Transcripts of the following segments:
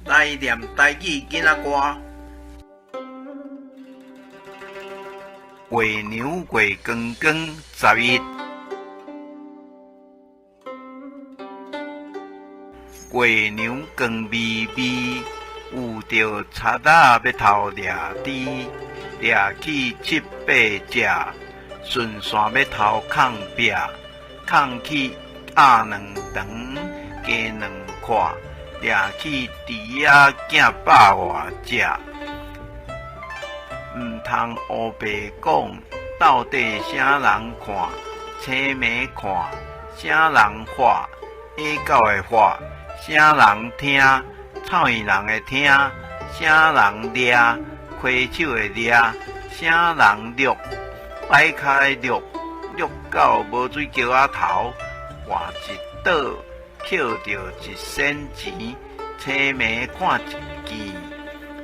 來念台語囡仔歌。月娘月光光11。月娘光微微，遇著賊仔欲偷掠豬，掠去七八隻，順線欲偷空壁，空去鴨兩腸，雞兩塊，掠去豬仔囝百外隻。毋通烏白講，到底啥人看？青暝看，啥人喝？野狗的喝，啥人聽？臭耳人的聽，啥人掠？開手的掠，啥人掠？擺跤的掠，掠到無水橋仔頭，換一倒，抾著一仙錢，青暝看一見，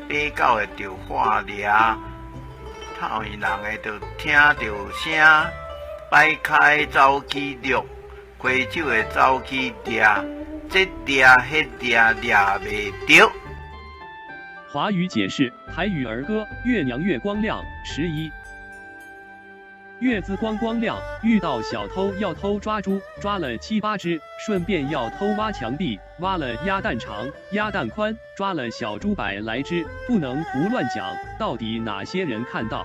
馬狗會著喝掠，臭耳人會著聽著聲，擺跤的走去掠，開手的走去掠，這掠彼掠掠袂著。華語解釋台語兒歌《月娘月光亮》11。月子光光亮，遇到小偷要偷抓豬，抓了七八隻，順便要偷挖牆壁，挖了鴨蛋長、鴨蛋寬，抓了小豬百來隻，不能胡亂講，到底哪些人看到？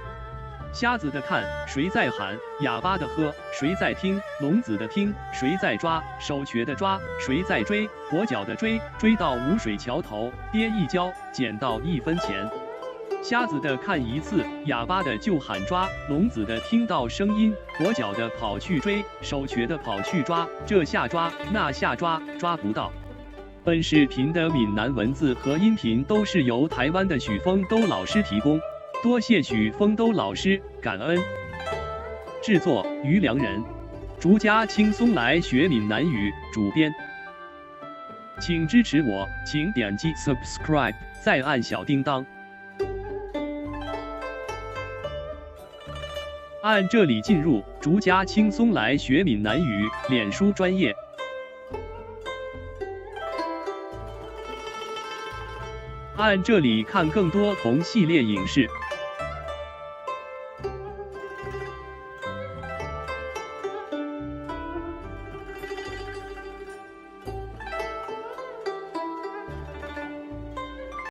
瞎子的看，誰在喊？啞巴的喝，誰在聽？聾子的聽，誰在抓？手瘸的抓，誰在追？跛腳的追，追到五水橋頭，跌一跤，撿到一分錢。瞎子的看一次，啞巴的就喊抓，聾子的聽到聲音，跛腳的跑去追，手瘸的跑去抓，這下抓，那下抓，抓不到。本視頻的閩南文字和音頻都是由台灣的許峰都老師提供，多謝許峰都老師，感恩。製作於良人，逐家輕鬆來學閩南語，主編。請支持我，請點擊 subscribe，再按小叮噹。按這裡進入逐家輕鬆來學閩南語臉書專頁。按這裡看更多同系列影視。